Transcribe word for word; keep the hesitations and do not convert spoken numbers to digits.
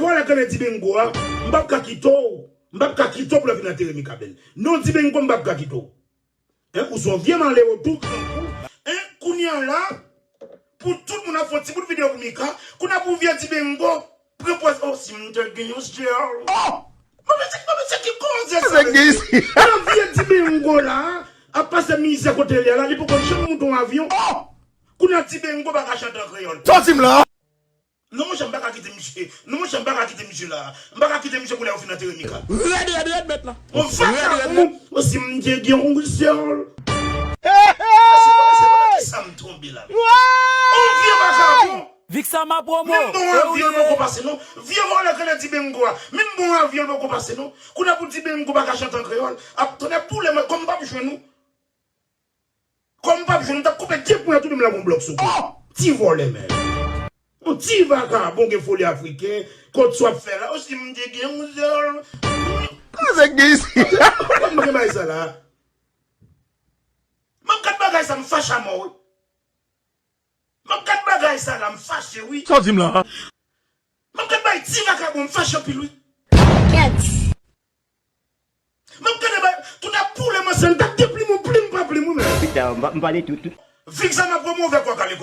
Vòlè kòlè Dibengo a, m p ap ka kite w. M p ap ka kite w pou lè vin antere Mika Bèl. Non, Dibengo, m p ap ka kite w. Hein, ou se yon vye malere tou, grangou. Hein, kounye a la, pou tout moun ap fè yon ti bout videyo pou Mika, kounye a pou vye Dibengo, pran pòz, oh, si m te gen yon sèl. Oh! Mwen, men se, mwen, men se ki koze sa, mesye? Nan vye Dibengo la, ap pase mizè kote li a la, li poko janm monte yon avyon. Oh! Kounye a Dibengo pa ka chante an kreyòl. Sa w di m la? Non, monchè, m pa ka kite misye. Non, monchè, m pa ka kite misye la. M pa ka kite misye pou lè yo fin antere Mika. Rèd, rèd, rèd, mèt la. Yon vakabon, osi m te gen yon sèl. Se pa, se pa ki sa m tonbe la. Yon vye vakabon. Vixama Promo. Menm bon avyon l poko pase non. Vye vòlè kòlè Dibengo a. Menm bon avyon l poko pase non. Kounye a pou Dibengo pa ka chante an kreyòl. Ap tonnè boule mwen, kòm m p ap jwenn ou. Kòm m p ap jwenn, m t ap koupe de pwen a tou de m la gon blòk sou kou. Oh! Ti vòlè, men. Yon ti vakabon gen foli afriken, kot sa w ap fè la? Osi m te gen yon zèl. Koze k gen isi? Kòman m gen bay sa la? M ap gad bagay sa, m fache a mò, wi. M ap gad bagay sa la, m fache, wi. Sa w di m la? M ap gad bay ti vakabon, m fache anpil, wi. Kèt. M ap gade bay, tout ap boule m ansanm, t ap deplim ou plim pa plim, wi, men. Pita, m pa, m pale tout, tout. Vixama Promo ouvè kwa kale.